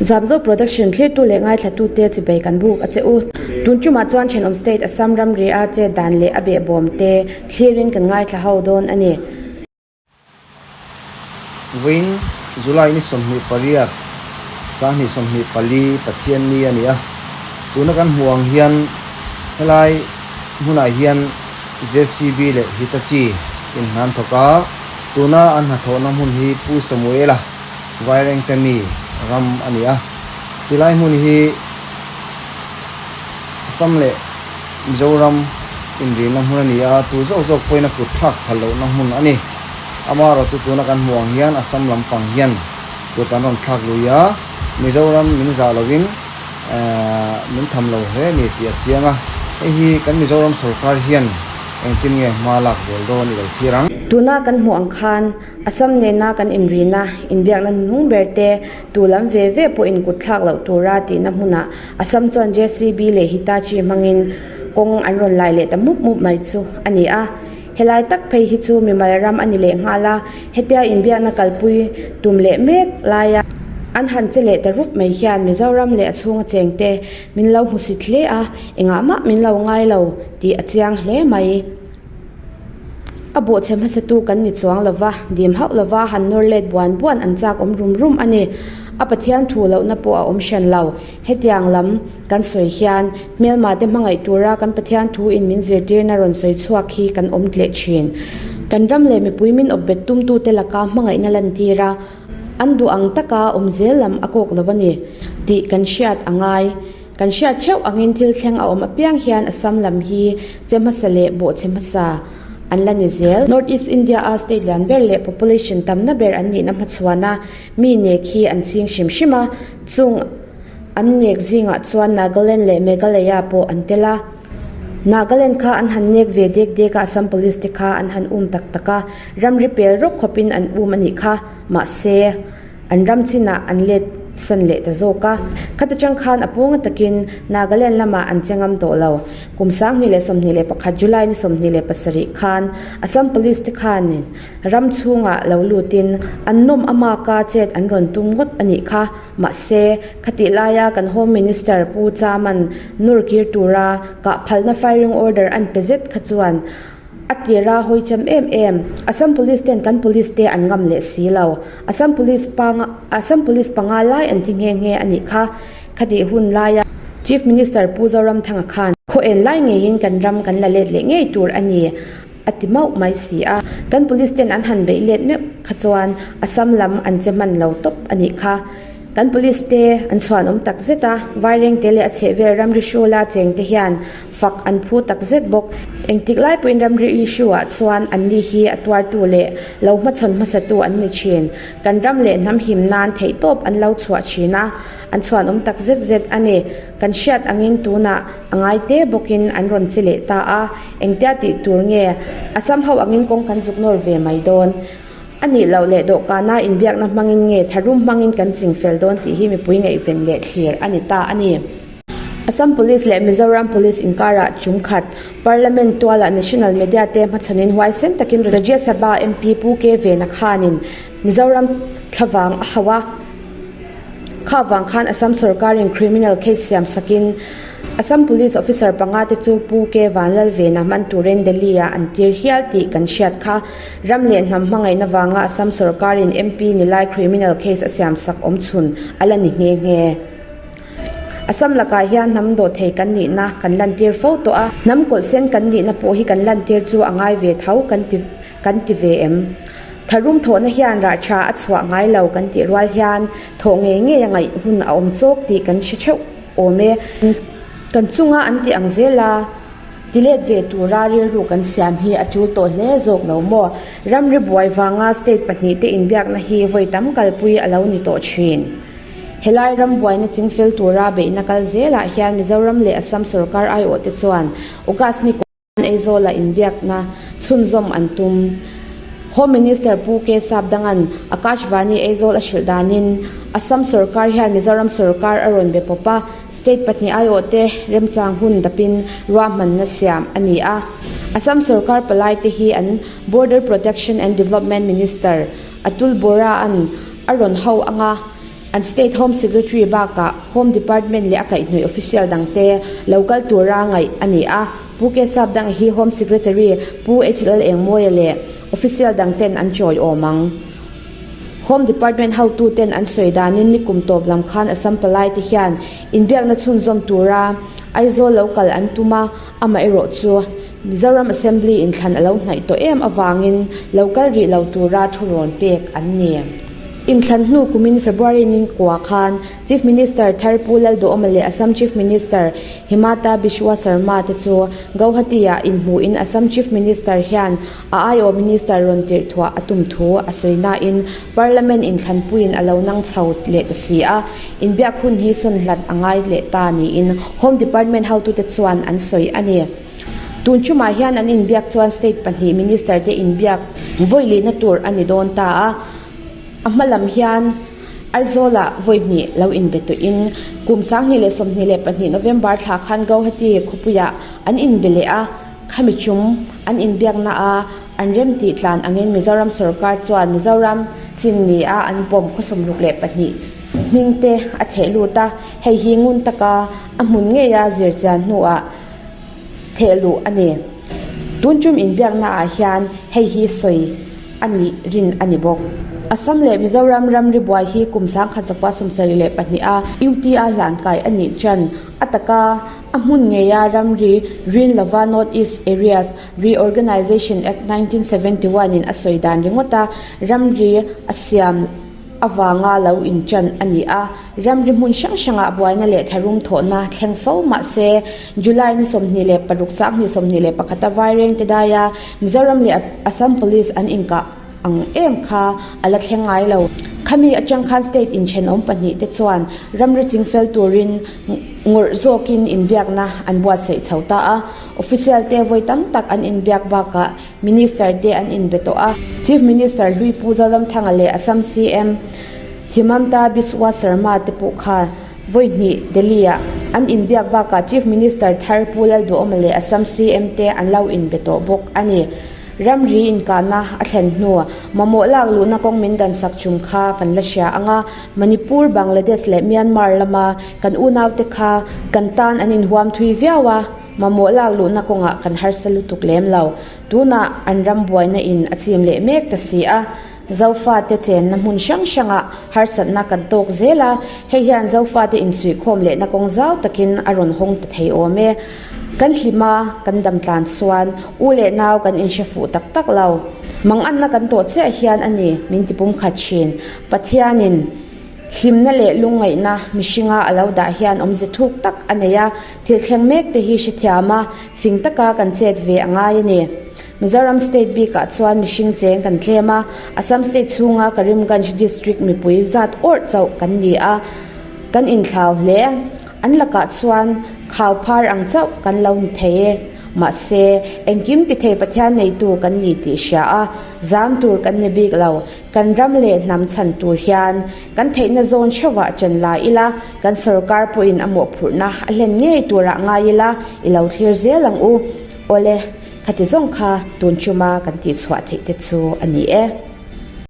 Zamzo Production thlirtu leh ngaithlatute chibei kan buk a che u. Tun tumah chuan thenawm state Assam ramri a chet dan leh a behbawm te thlirin kan ngaithla ho dawn a ni. Vawiin July ni 28, 2024 Pathianni a ni a, tuna kan hmuh ang hian helai hmunah hian JCB leh Hitachi in hna an thawk a, tuna an hnathawhna hmun hi Pu Samuela Vairengte mi ram a ni a, tilai hmun hi Assam leh Mizoram inrihna hmun a ni a, tu zawk zawk pawhin a kut thlak phal lohna hmun a ni. Amaherawhchu tuna kan hmuh ang hian Assam lampang hian kut an rawn thlak lui a, Mizoram min zah lovin min tham lo hle a ni tih a chiang a, hei hi kan Mizoram sorkar hian engtin nge hma lak zel dawn i lo thlir ang. Tuna kan hmuh ang khan Assam nena kan inrihna, inbiakna hnung ber te tu lam ve ve pawhin kut thlak loh tura tihna hmunah Assam chuan JCB leh Hitachi hmangin kawng an rawn lai leh ta mup mup mai chu a ni a. Helai tak phei hi chu mimal ram a ni leh nghal a, hetia inbiakna kalpui tum leh mek laia an han che leh ta rup mai hian Mizoram leh a chhunga chengte min lo hmusit hle a, engah mah min lo ngai lo tih a chiang hle mai. A bawhchhe hmasatu kan ni chuang lo va, dim hauh lo va han nawr let buan buan an chak awm rum rum a ni. A Pathian thu lohna pawh a awm hran lo. Hetiang lam kan sawi hian hmelma te hmangaih tura kan Pathian thu in min zirtirna rawn sawi chhuak hi kan awm tleh thin. Kan ram leh mipui min awp bet tumtute laka hmangaihna lantir a, an duh ang taka awm zel lam a kawk lo a ni tih kan hriat a ngai. Kan hriat theuh angin thil thleng a awm apiang hian Assam lam hi che hmasa leh bawhchhe hmasa an la ni zel. North East India a state lian ber leh population tamna ber an nihna hmachhuana mi nek hi an ching hrim hrim a, chung an nek zingah chuan Nagaland leh Meghalaya pawh an tel a. Nagaland kha an han nek ve dek dek a, Assam Police te kha an han um tak tak a, ramri pel rawk khawpin an um a nih kha. Mahse. An ram chinah an let san leh ta zawk a. Khata chang khan a pawnga takin Nagaland lamah an che ngam tawh lo. Kum 2021 July ni 27 khan Assam Police te khanin ram chhungah lo lutin an nawm a maka chet an rawn tum ngawt a nih kha. Mahse, khatih laia kan Home Minister Pu Chaman nawr kir tura kah phalna firing order an pe zet kha chuan A tira hawi cham em em. Assam Police ten kan Police te an ngam leh si lo. Assam Police panga Assam Police panga lai an thi nghe nghe a nih kha. Khatih hun laia Chief Minister Pu Zoramthanga khan khaw en lai ngeiin kan ram kan la let leh ngei tur a ni a ti mauh mai si a. Kan Police ten an han beih let meuh kha chuan Assam lam an che hman lo tawp a nih kha. Kan Police te an chhuanawm tak zet a, Vairengte leh a chhehvel ramri hrula chengte hian Fak an phu tak zet bawk. Engtik lai pawhin ramri issue ah chuan anni hi a tuartu leh lo hmachhawn hmasatu an ni thin. Kan ram leh hnam him nan theihtawp an lo chhuah thin a, an chhuanawm tak zet zet a ni. Kan hriat angin tunah a ngai te bawkin an rawn che leh ta a, engtia tih tur nge? Assam ho angin kawng kan zuk nawr ve mai dawn. A nih loh leh dawhkana inbiakna hmangin nge tharum hmangin kan chingfel dawn tih hi mipui ngaihven leh thlir a ni ta a ni. Assam Police leh Mizoram Police inkarah tum khat Parliament tualah National Media te hmachhanin huaisen takin Rajya Sabha MP Pu K Vena khanin Mizoram thlavang a hauh a. Kha vang khan Assam sorkarin criminal case siam sakin Assam Police officer panga te chu Pu K Vanlal Vena hman turin Delhi-ah an tir hial tih kan hriat kha. Ram leh hnam hmangaihna vanga Assam sorkarin MP ni lai criminal case a siam sak awmchhun a la ni nghe nghe. Assam lakah hian hnam dawh thei kan nihna kan lantir fo tawh a, hnam kawlh sen kan nihna pawh hi kan lantir chu a ngai ve tho kan ti kan ti ve em? Tharum thawhna hian rah tha a chhuah ngai lo kan tih rual hian thawh ngei ngei a ngaih hun a awm chawk tih kan hre theuh awm e. Kan chunga an tih ang zel a, ti let ve tura rilru kan siam hi a tul tawh hle zawk lo maw? Ramri buai vanga state pahnihte inbiakna hi vawi tam kalpui a lo ni tawh thin. Helai ram buaina chingfel tura beihna kal zelah hian Mizoram leh Assam sorkar aiawhte chuan August ni kum Aizawla inbiakna chhunzawm an tum. Home Minister Pu K Sapdanga'n Akashvani Aizawl a hrilh danin Assam sorkar hian Mizoram sorkar a rawn be pawp a, state pahnih aiawhte remchang hun dapin ruahmanna siam a ni a. Assam sorkar palaite hi an Border Protection and Development Minister Atul Bora-a'n a rawn ho anga. An State Home Secretary bakah Home Department leh a kaihhnawih official dangte lo kal tura ngaih a ni a. Pu K Sapdanga hi Home Secretary Pu HL Engmawia leh official dangten an chawiawm ang. Home Department hotuten an sawi danin nikum tawp lam khan Assam palai te hian inbiakna chhunzawm tura Aizawl lo kal an tum a, amaherawh chu Mizoram Assembly inthlan a lo hnaih tawh em avangin lo kal rih lo tura thurawn pek an ni. Inthlan hnu kumin February ningkua khan Chief Minister thar Pu Lalduhawma leh Assam Chief Minister Himata Biswa Sarma te chu Gauhati-ah inhmuhin Assam Chief Minister hian a aiawh Minister rawn tirh thuah a tum thu a sawi nain Parliament inthlanpuiin a lo nang chho leh ta si a, inbiak hun hi sawn hlat a ngai leh ta niin Home Department hotute chuan an sawi a ni. Tun chumah hian an inbiak chuan state pahnih minister te inbiak vawi lihna tur a ni dawn ta a, a hma lam hian Aizawlah vawi hnih lo inbe tawhin kum 2022 November thla khan Gauhati khawpuiah an inbe leh a, khami chum an inbiakna a an remtih tlan angin Mizoram sorkar chuan Mizoram chin ni a an pawm 62 hming te a theh lut a, hei hi ngun taka a hmun ngeia zirchian hnuah theh luh a ni. Tun tum inbiakna ah hian hei hi sawi a nih rin a ni bawk. Assam leh Mizoram ramri buai hi kum 1972 a UT a hlan kai a nih chan a taka a hmun ngeia ramri rin lova North East Areas Reorganisation Act 1971 in a sawi dan ringawt a ramri a siam avanga lo inṭan a ni a. Ramri hmun hrang hrangah buaina leh tharum thawhna thleng fo mah se, July ni 26 2021 a Vairengte daia Mizoram leh Assam Police an inkah ang em kha a la thleng ngai lo. Khami atang khan state inthenawm pahnihte chuan ramri chingfel turin ngawrh zawkin inbiakna an buatsaih chho ta a. Official te vawi tam tak an inbiak bakah Minister te an inbe tawh a. Chief Minister hlui Pu Zoramthanga leh Assam CM Himanta Biswa Sarma te pawh kha vawi hnih Delhi-ah an inbiak bakah Chief Minister thar Pu Lalduhawma leh Assam CM te an lo inbe tawh bawk a ni. Ramri inkahna a thlen hnu mamawh lak luhna kawng min dansak chum kha kan la hria ang a, Manipur, Bangladesh leh Myanmar lama kan unaute kha kan tan an inhuam thui viau a, mamawh lak luhna kawngah kan harsa lutuk lem lo. Tunah an ram buaina in a chim leh mek ta si a. Zofate chenna hmun hrang hrangah harsatna kan tawk zel a, hei hian Zofate insuihkhawm lehna kawng zau takin a rawn hawng ta thei awm e. Kan hlim a, kan dam tlan chuan u leh nau kan inhre fuh tak tak lo. Manganna kan tawh chiah hian a ni min ti pumkhat thin. Pathianin hlimna leh lungngaihna mihringa a lo dah hian awmze thuk tak a nei a, thil thleng mek te hi hrethiam a, fing taka kan chet ve a ngai a ni. Mizoram state bikah chuan mihring cheng kan tlem a, Assam state chhunga Karimganj district mipui zat awrh chauh kan ni a, kan inthlau hle. An lakah chuan khau phar ang chauh kan lo ni thei e. Mahse, engkim ti thei Pathian neitu kan ni tih hria a, zam tur kan ni bik lo. Kan ram leh hnam chhan tur hian kan theihna zawn theuhah chen la ila, kan sorkar pawhin a mawhphurhna a hlen ngei turah ngai ila, i lo thlir zel ang u. Awle. Khati zawng kha tun chuma kan tihchhuah theih te chu a ni e.